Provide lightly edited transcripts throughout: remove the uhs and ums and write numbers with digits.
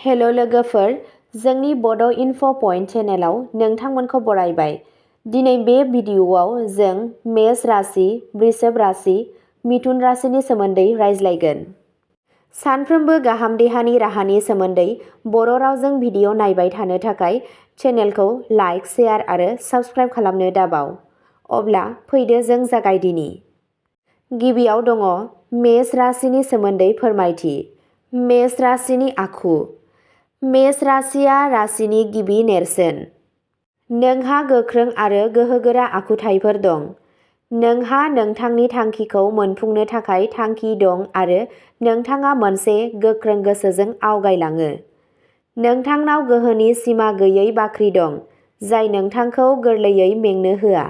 हेल' लोगोफोर, जोंनि बड' इनफ' पइन्ट चेनेलाव नोंथांमोनखौ बरायबाय। दिनै बे भिडिअ'आव जों मेष राशि, वृषभ राशि, मिथुन राशिनि सोमोन्दै रायज्लायगोन। सानफ्रोमबो गाहाम देहानि राहानि सोमोन्दै बर' रावजों भिडिअ' नायबाय थानो थाखाय चेनेलखौ लाइक, शेयार आरो साबस्क्राइब खालामनो दाबाव। अब्ला फैदो जों जागायदिनि। गिबियाव दङ मेष राशिनि सोमोन्दै फोरमायथि। मेष राशिनि आखु। मेष राशिया राशिनि गिबि नेरसोन। नोंहा गोख्रों आरो गोहोगोरा आखुथायफोर दं। नोंहा नोंथांनि थांखिखौ मोनफुंनो थाखाय थांखि दं आरो नोंथाङा मोनसे गोख्रों गोसोजों आवगायलाङो। नोंथांनाव गोहोनि सिमा गैयै बाख्रि दं, जाय नोंथांखौ गोरलैयै मेंनो होआ।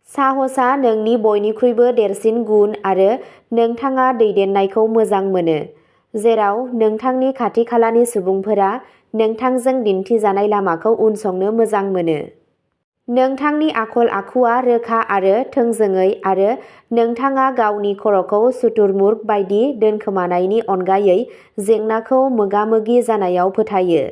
साहसआ नोंनि बयनिख्रुइबो देरसिन गुन आरो नोंथाङा दैदेननायखौ मोजां मोनो, जेराव नोंथांनि खाथि-खालानि सुबुंफोरा नोंथांजों दिन्थिजानाय लामाखौ उनसंनो मोजां मोनो। नोंथांनि आखल-आखुआ रोखा आरो थोंजोङै आरो नोंथाङा गावनि खर'खौ शुतुरमुर्ग बायदि दोनखोमानायनि अनगायै जेंनाखौ मोगा-मोगि जानायाव फोथायो।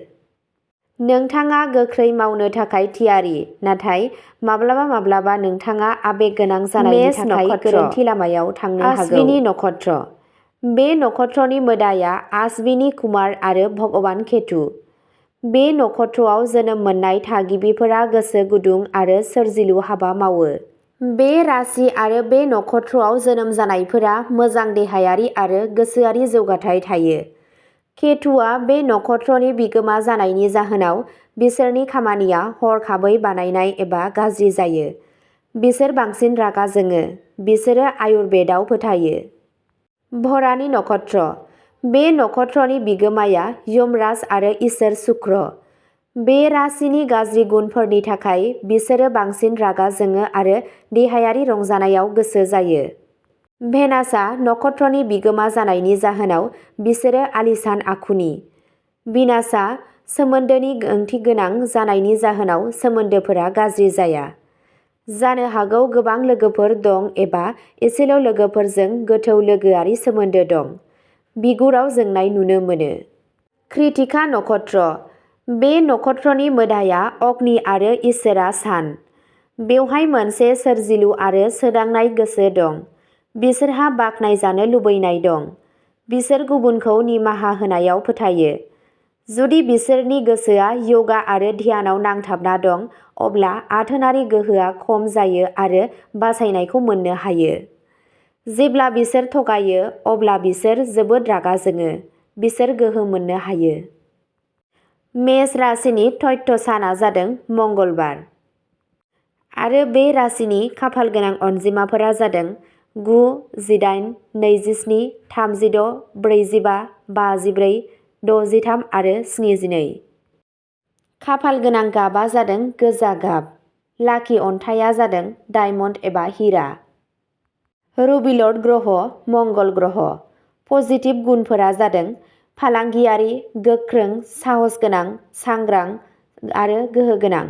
नोंथाङा गोख्रै मावनो थाखाय थियारि, नाथाय माब्लाबा-माब्लाबा नोंथाङा आबेग गोनां जानायनि थाखाय गोरोन्थि लामायाव थांनो हागौ। आश्विनी नक्षत्र। बे नक्षत्रनि मोदाइया आश्विनी कुमार आरो भगवान केतु। बे नक्षत्रआव जोनोम मोननाय थागिबिफोरा गोसो गुदुं आरो सोरजिलु हाबा मावो। बे राशि आरो बे नक्षत्रआव जोनोम जानायफोरा मोजां देहायारि आरो गोसोआरि जौगाथाय थायो। केतुआ बे नक्षत्रनि बिगोमा जानायनि जाहोनाव बिसोरनि खामानिया हरखाबै बानायनाय एबा गाज्रि जायो। बिसोर बांसिन रागा जोङो। बिसोरो आयुर्वेदाव फोथायो। भरानी नक्षत्र। बे नक्षत्रनि बिगोमाया यमराज आरो इसोर शुक्र। बे राशिनि गाज्रि गुनफोरनि थाखाय बिसोरो बांसिन रागा जोङो आरो देहायारि रंजानायाव गोसो जायो। भेनासआ नक्षत्रनि बिगोमा जानायनि जाहोनाव बिसोरो आलिशान आखुनि। विनासआ सोमोन्दोनि ओंथिगोनां जानायनि जाहोनाव सोमोन्दोफोरा गाज्रि जाया। जानो हागौ गोबां लोगोफोर दं एबा एसेल' लोगोफोरजों गोथौ लोगोआरि सोमोन्दो दं। बिगुराव जोंनाय नुनो मोनो। कृतिका नक्षत्र। बे नक्षत्रनि मोदाइया अग्नि आरो इसोरआ सान। बेवहाय मोनसे सोरजिलु आरो सोदांनाय गोसो दं। बिसोरहा बाख्नायजानो लुबैनाय दं। बिसोर गुबुनखौ निमाहा होनायाव फोथायो। जुदि बिसोरनि गोसोआ यगा आरो ध्यानआव नांथाबना दं, अब्ला आथोनारि गोहोआ खम जायो आरो बासायनायखौ मोननो हायो। जेब्ला बिसोर थगायो, अब्ला बिसोर जोबोद रागा जोङो। बिसोर गोहो मोननो हायो। मेष राशिनि तैथ्य साना जादों मंगलबार। आरो बे राशिनि खाफालगोनां अनजिमाफोरा जादों 9, 18, 27, 36, 45, 54, 63 आरो 72। खाफालगोनां गाबआ जादों गोजा गाब। लाकि अन्थाइआ जादों डायमन्ड एबा हिरा। रुबिलर्ड ग्रह मंगल ग्रह। पजिटिभ गुनफोरा जादों फालांगियारि, गोख्रों, साहसगोनां, सांग्रां आरो गोहोगोनां।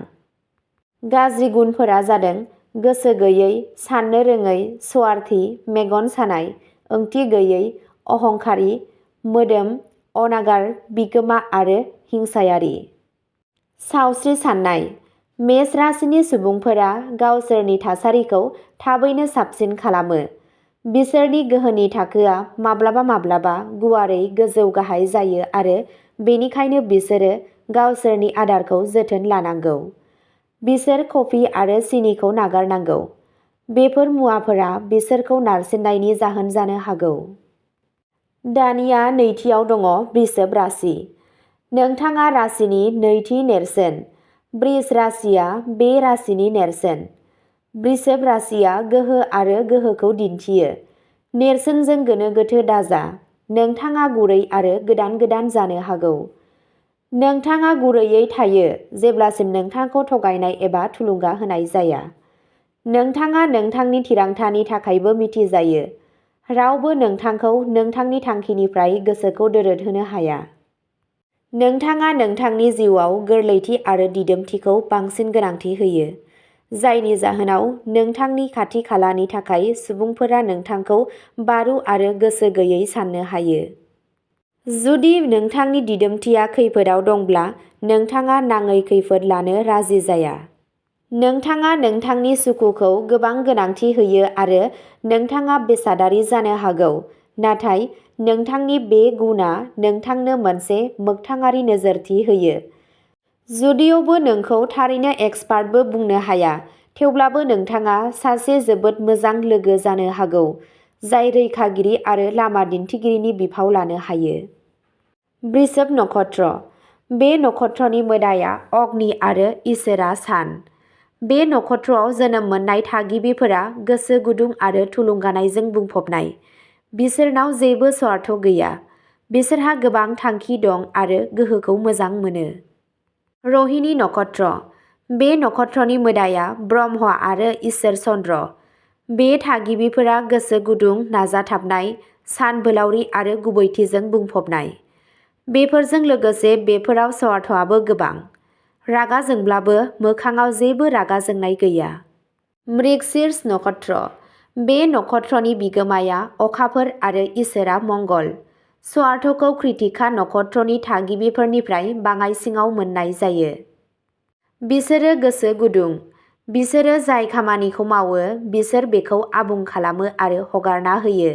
गाज्रि गुनफोरा जादों गोसो गैयै, साननो रोङै, स्वार्थी, मेगन सानाय, ओंथि गैयै, अहंकारि, मोदोम, अनागार, बिगोमा आरो हिंसायारि। सावस्रि साननाय। मेष राशिनि सुबुंफोरा गावसोरनि थासारिखौ थाबैनो साबसिन खालामो। बिसोरनि गोहोनि थाखोआ माब्लाबा-माब्लाबा गुवारै गोजौ-गाहाय जायो आरो बेनिखायनो बिसोरो गावसोरनि आदारखौ जोथोन लानांगौ। बिसोर कफि आरो सिनिखौ नागारनांगौ। बेफोर मुवाफोरा बिसोरखौ नारसिननायनि जाहोन जानो हागौ। दानिया नैथियाव दङ वृषभ राशि। नोंथाङा राशिनि नैथि नेरसोन। वृष राशिया बे राशिनि नेरसोन। वृषभ राशिया गोहो आरो गोहोखौ दिन्थियो। नेरसोनजों गोनो-गोथो दाजा। नोंथाङा गुरै आरो गोदान-गोदान जानो हागौ। नोंथाङा गुरैयै थायो जेब्लासिम नोंथांखौ थगायनाय एबा थुलुंगा होनाय जाया। नोंथाङा नोंथांनि थिरांथानि थाखायबो मिथिजायो। रावबो नोंथांखौ नोंथांनि थांखिनिफ्राय गोसोखौ दोरदहोनो हाया। नोंथाङा नोंथांनि जिउआव गोरलैथि आरो दिदोमथिखौ बांसिन गोनांथि होयो, जायनि जाहोनाव नोंथांनि खाथि-खालानि थाखाय सुबुंफोरा नोंथांखौ बारु आरो गोसो गैयै साननो हायो। जुदि नोंथांनि दिदोमथिया खैफोदाव दंब्ला नोंथाङा नाङै खैफोद लानो राजि जाया। नोंथाङा नोंथांनि सुखुखौ गोबां गोनांथि होयो आरो नोंथाङा बेसादारि जानो हागौ, नाथाय नोंथांनि बे गुनआ नोंथांनो मोनसे मोगथाङारि नोजोरथि होयो। जुदियावबो नोंखौ थारैनो एक्सपार्टबो बुंनो हाया, थेवब्लाबो नोंथाङा सासे जोबोद मोजां लोगो जानो हागौ जाय रैखागिरि आरो लामा दिन्थिगिरिनि बिफाव लानो हायो। वृषभ नक्षत्र। बे नक्षत्रनि मोदाया अग्नि आरो इसोरा सान। बे नक्षत्रआव जोनोम मोननाय थागिबिफोरा गोसो गुदुं आरो थुलुंगानायजों बुंफबनाय। बिसोरनाव जेबो स्वार्थ गैया। बिसोरहा गोबां थांखि दं आरो गोहोखौ मोजां मोनो। रोहिणी नक्षत्र। बे नक्षत्रनि मोदाया ब्रह्म आरो इसोर चन्द्र। बे थागिबिफोरा गोसो गुदुं, नाजाथाबनाय, सानबोलावरि आरो गुबैथिजों बुंफबनाय। बेफोरजों लोगोसे बेफोराव स्वार्थआबो गोबां। रागा जोंब्लाबो मोखाङाव जेबो रागा जोंनाय गैया। मृगशीर्ष नक्षत्र। बे नक्षत्रनि बिगोमाया अखाफोर आरो इसोरा मंगल। स्वार्थखौ कृतिका नक्षत्रनि थागिबिफोरनिफ्राय बाङाइसिनाव मोननाय जायो। बिसोरो गोसो गुदुं। बिसोरो जाय खामानिखौ मावो बिसोर बेखौ आबुं खालामो आरो हगारना होयो।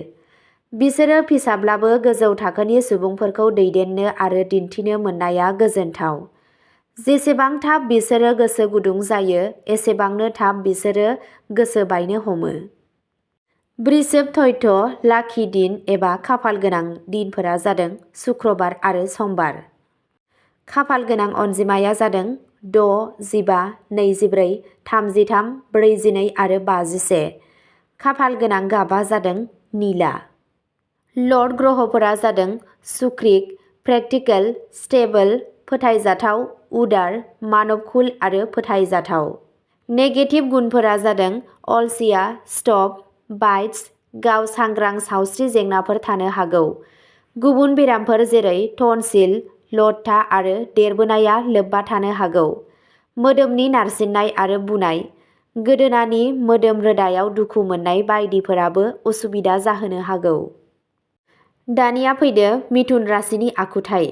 बिसोरो फिसाब्लाबो गोजौ थाखोनि सुबुंफोरखौ दैदेननो आरो दिन्थिनो मोननाया गोजोनथाव। जेसेबां थाब बिसोरो गोसो गुदुं जायो एसेबांनो थाब बिसोरो गोसो बायनो हमो। वृषभ धैर्य लाखि दिन एबा खाफाल गोनां दिनफोरा जादों शुक्रबार आरो समबार। खाफाल गोनां अनजिमाया जादों 6, 15, 23, 33, 42 आरो 51। खाफाल गोनां गाबा जादों निला। लर्ड ग्रहफोरा जादों सुक्रिक, प्रेक्टिकेल, स्टेबल, फोथायजाथाव, उदार, मानबकुल आरो फोथायजाथाव। नेगेटिभ गुनफोरा जादों अलसिया, स्टप, बाइट्स, गाव सांग्रां सावस्रि जेंनाफोर थानो हागौ। गुबुन बेरामफोर जेरै टनसिल, लदथा आरो देरबोनाया लोब्बा थानो हागौ। मोदोमनि नारसिननाय आरो बुनाय, गोदोनानि मोदोम रोदायाव दुखु मोननाय बायदिफोराबो उसुबिदा जाहोनो हागौ। दानिया फैदो मिथुन राशिनि आखुथाय।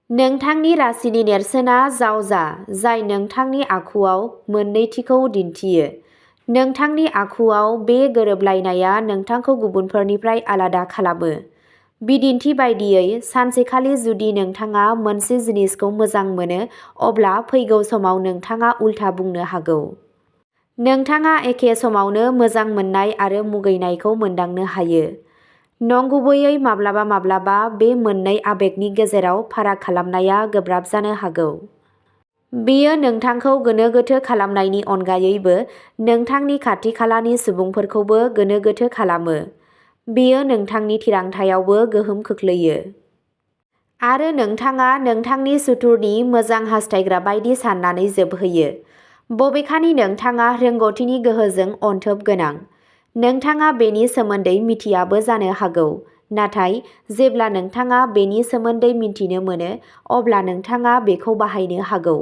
नोंथांनि राशिनि नेरसोनआ जावजा जाय नोंथांनि आखुआव मोननैथिखौ दिन्थियो। नोंथांनि आखुआव बे गोरोबलायनाया नोंथांखौ गुबुनफोरनिफ्राय आलादा खालामो। बिदिन्थि बायदियै, सानसेखालि जुदि नोंथाङा मोनसे जिनिसखौ मोजां मोनो अब्ला फैगौ समाव नोंथाङा उल्था बुंनो हागौ। नोंथाङा एखे समावनो मोजां मोननाय आरो मुगैनायखौ मोनदांनो हायो। नंगुबैयै माब्लाबा माब्लाबा बे मोननै आबेगनि गेजेराव फाराग खालामनाया गोब्राब जानो हागौ। बेयो नोंथांखौ गोनो गोथो खालामनायनि अनगायैबो नोंथांनि खाथि खालानि सुबुंफोरखौबो गोनो गोथो खालामो। बेयो नोंथांनि थिरांथायावबो गोहोम खोख्लैयो। आरो नोंथाङा नोंथांनि सुथुरनि मोजां हास्थायग्रा बायदि साननानै जोबहैयो। बबेखानि नोंथाङा रोंग'थिनि गोहोजों अनथोब गोनां। नोंथाङा बेनि सोमोन्दै मिथियाबो जानो हागौ, नाथाय जेब्ला नोंथाङा बेनि सोमोन्दै मिन्थिनो मोनो अब्ला नोंथाङा बेखौ बाहायनो हागौ।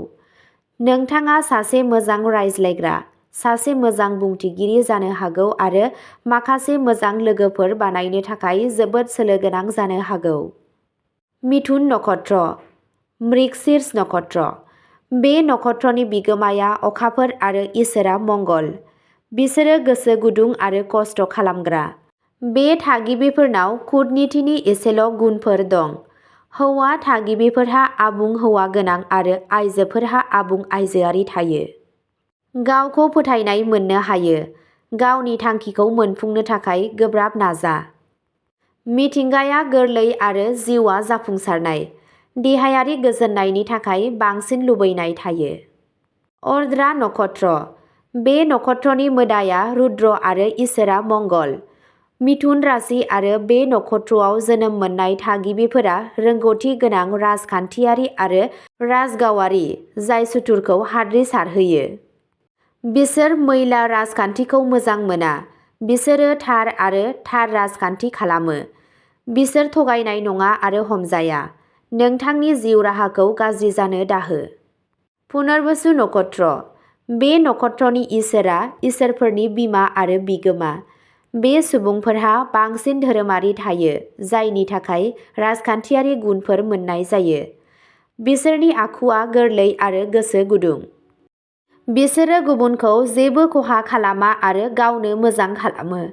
नोंथाङा सासे मोजां रायज्लायग्रा, सासे मोजां बुंथिगिरि जानो हागौ आरो माखासे मोजां लोगोफोर बानायनो थाखाय जोबोद सोलो गोनां जानो हागौ। मिथुन नक्षत्र। मृगशीर्ष नक्षत्र। बे नक्षत्रनि बिगोमाया अखाफोर आरो इसोरा मंगल। बिसोरो गोसो गुदुं आरो खस्थ' खालामग्रा। बे थागिबिफोरनाव कुटनीतिनि एसेल' गुनफोर दं। हौवा थागिबिफोरहा आबुं हौवा गोनां आरो आइजोफोरहा आबुं आइजोआरि थायो। गावखौ फोथायनाय मोननो हायो। गावनि थांखिखौ मोनफुंनो थाखाय गोब्राब नाजा। मिथिंगाया गोरलै आरो जिउआ जाफुंसारनाय। देहायारि गोजोननायनि थाखाय बांसिन लुबैनाय थायो। अर्द्रा नक्षत्र। बे नक्षत्रनि मोदाया रुद्र आरो इसोरा मंगल। मिथुन राशि आरो बे नक्षत्रआव जोनोम मोननाय थागिबिफोरा रोंग'थि गोनां राजखान्थियारि आरो राजगावारि जाय सुथुरखौ हाद्रि सारहोयो। बिसोर मैला राजखान्थिखौ मोजां मोना। बिसोरो थार आरो थार राजखान्थि खालामो। बिसोर थगायनाय नङा आरो हमजाया। नोंथांनि जिउ राहाखौ गाज्रि जानो दाहो। पुनर्वसु नक्षत्र। बे नक्षत्रनि इसोरा इसोरफोरनि बिमा आरो बिगोमा। बे सुबुंफोरहा बांसिन धोरोमारि थायो, जायनि थाखाय राजखान्थियारि गुनफोर मोननाय जायो। बिसोरनि आखुआ गोरलै आरो गोसो गुदुं। बिसोरो गुबुनखौ जेबो खहा खालामा आरो गावनो मोजां खालामो।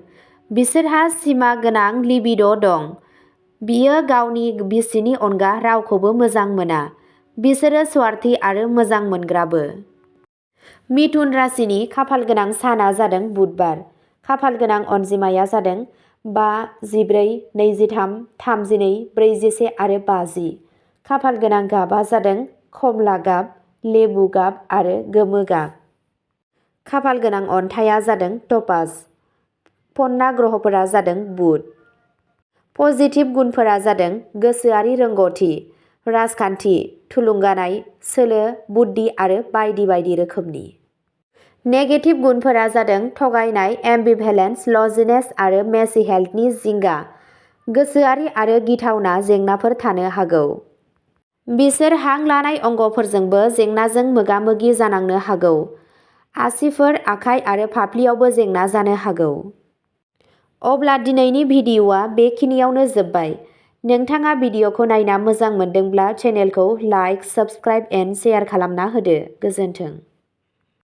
बिसोरहा सिमा गोनां लिबिड' दं। बियो गावनि बिसिनि अनगा रावखौबो मोजां मोना। बिसोरो स्वार्थी आरो मोजां मोनग्राबो। मिथुन राशिनि खाफालगोनां साना जादों बुधबार। खाफालगोनां अनजिमाया जादों 5, 14, 23, 32, 41 आरो 50। खाफालगोनां गाबआ जादों खमला गाब, लेबु गाब आरो गोमो गाब। खाफालगोनां अन्थाइआ जादों टपाज। पन्ना ग्रहफोरा जादों बुध। पजिटिभ गुनफोरा जादों गोसोआरि रोंग'थि, राजखान्थि, थुलुंगानाय, सोलो, बुद्धि आरो बायदि बायदि रोखोमनि। नेगेटिभ गुनफोरा जादों थगायनाय, एम्बिभेलेन्स, लजिनेस आरो मेसि हेल्थनि जिंगा। गोसोआरि आरो गिथावना जेंनाफोर थानो हागौ। बिसोर हां लानाय अंगफोरजोंबो जेंनाजों मोगा-मोगि जानांनो हागौ। आसिफोर, आखाइ आरो फाफ्लियावबो जेंना जानो हागौ। अब्ला दिनैनि भिडिअ'आ बेखिनियावनो जोब्बाय। नोंथाङा भिडिअ'खौ नायना मोजां मोनदोंब्ला चेनेलखौ लाइक, साबस्क्राइब एन्ड शेयार खालामना होदो। गोजोन्थों।